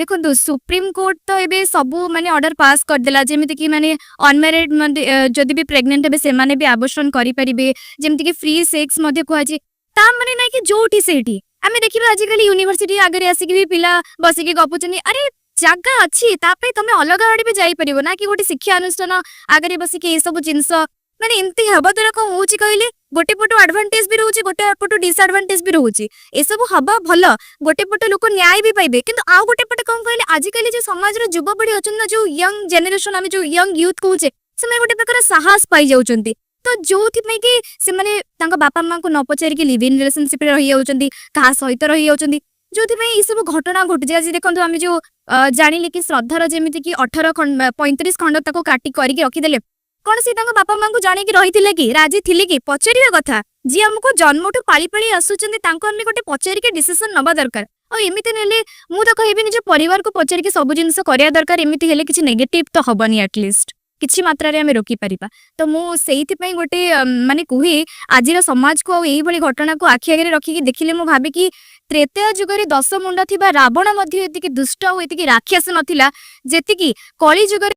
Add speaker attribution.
Speaker 1: ଦେଖନ୍ତୁ, supreme court ତ ଏବେ ସବୁ ମାନେ ଅର୍ଡର ପାସ୍ କରିଦେଲା, ଯେମିତି କି ମାନେ ଅନମ୍ୟାରିଡ ମାନେ ଯଦି ବି ପ୍ରେଗନେଣ୍ଟ ହେବେ, ସେମାନେ ବି ଆବର୍ସନ କରିପାରିବେ, ଯେମିତି କି ଫ୍ରି ସେକ୍ସ ମଧ୍ୟ କୁହାଯାଏ। ତା ମାନେ ନାଇଁ କି ଯୋଉଠି ସେଇଠି। ଆମେ ଦେଖିବା, ଆଜିକାଲି ୟୁନିଭର୍ସିଟି ଆଗରେ ଆସିକି ବି ପିଲା ବସିକି ଗପୁଛନ୍ତି। ଆରେ, ଜାଗା ଅଛି ତା ପାଇଁ, ତମେ ଅଲଗା ଆଡେ ବି ଯାଇପାରିବ ନା କି ଗୋଟେ ଶିକ୍ଷା ଅନୁଷ୍ଠାନ ଆଗରେ ବସିକି ଏସବୁ ଜିନିଷ। ମାନେ ଏମିତି ହେବା ଦ୍ୱାରା କଣ ହଉଛି କହିଲେ, ଗୋଟେ ପଟୁ ଆଡଭାଣ୍ଟେଜ ବି ରହୁଛି, ଗୋଟେ ପଟୁ ଡିସଆଡଭାଣ୍ଟେଜ ବି ରହୁଛି। ଏସବୁ ହବା ଭଲ, ଗୋଟେ ପଟେ ଲୋକ ନ୍ୟାୟ ବି ପାଇବେ, କିନ୍ତୁ ଆଉ ଗୋଟେ ପଟେ କଣ କହିଲେ, ଆଜିକାଲି ଯୋଉ ସମାଜର ଯୁବପିଢି ଅଛନ୍ତି ନା, ଯୋଉ ୟଙ୍ଗ ଜେନେରେସନ, ଆମେ ଯୋଉ ୟଙ୍ଗ ୟୁଥ କହୁଛେ, ସେମାନେ ଗୋଟେ ପ୍ରକାର ସାହସ ପାଇଯାଉଛନ୍ତି। ତ ଯୋଉଥିପାଇଁ କି ସେମାନେ ତାଙ୍କ ବାପା ମାଙ୍କୁ ନ ପଚାରିକି ଲିଭ୍ ଇନ୍ ରିଲେସନସିପରେ ରହିଯାଉଛନ୍ତି, କାହା ସହିତ ରହିଯାଉଛନ୍ତି, ଯୋଉଥିପାଇଁ ଏଇ ସବୁ ଘଟଣା ଘଟୁଛି। ଆଜି ଦେଖନ୍ତୁ, ଆମେ ଯୋଉ ଜାଣିଲେ କି ଶ୍ରଦ୍ଧାର ଯେମିତି କି 18 ଖଣ୍ଡ, 35 ଖଣ୍ଡ ତାକୁ କାଟି କରିକି ରଖିଦେଲେ, କଣ ସେ ତାଙ୍କ ବାପା ମାଙ୍କୁ ଜଣେଇକି ରହିଥିଲେ କି, ରାଜି ଥିଲେ କି? ପଚାରିବା କଥା। ଯିଏ ଆମକୁ ଜନ୍ମଠୁ ପାଳି ପାଳି ଆସୁଛନ୍ତି, ତାଙ୍କୁ ଆମେ ଗୋଟେ ପଚାରିକି ଡିସିସନ ନବା ଦରକାର। ଆଉ ଏମିତି ନେଲେ, ମୁଁ ତ କହିବି, ନିଜ ପରିବାରକୁ ପଚାରିକି ସବୁ ଜିନିଷ କରିବା ଦରକାର। ଏମିତି ହେଲେ କିଛି ନେଗେଟିଭ ତ ହବନି, ଆଟଲିଷ୍ଟ କିଛି ମାତ୍ରାରେ ଆମେ ରୋକିପାରିବା। ତ ମୁଁ ସେଇଥିପାଇଁ ଗୋଟେ ମାନେ କୁହେ ଆଜିର ସମାଜକୁ ଆଉ ଏଇଭଳି ଘଟଣାକୁ ଆଖି ଆଗରେ ରଖିକି ଦେଖିଲେ, ମୁଁ ଭାବିକି ତ୍ରେତୟା ଯୁଗରେ 10 ମୁଣ୍ଡ ଥିବା ରାବଣ ମଧ୍ୟ ଏତିକି ଦୁଷ୍ଟ ଆଉ ଏତିକି ରାକ୍ଷସ ନଥିଲା, ଯେତିକି କଳି ଯୁଗରେ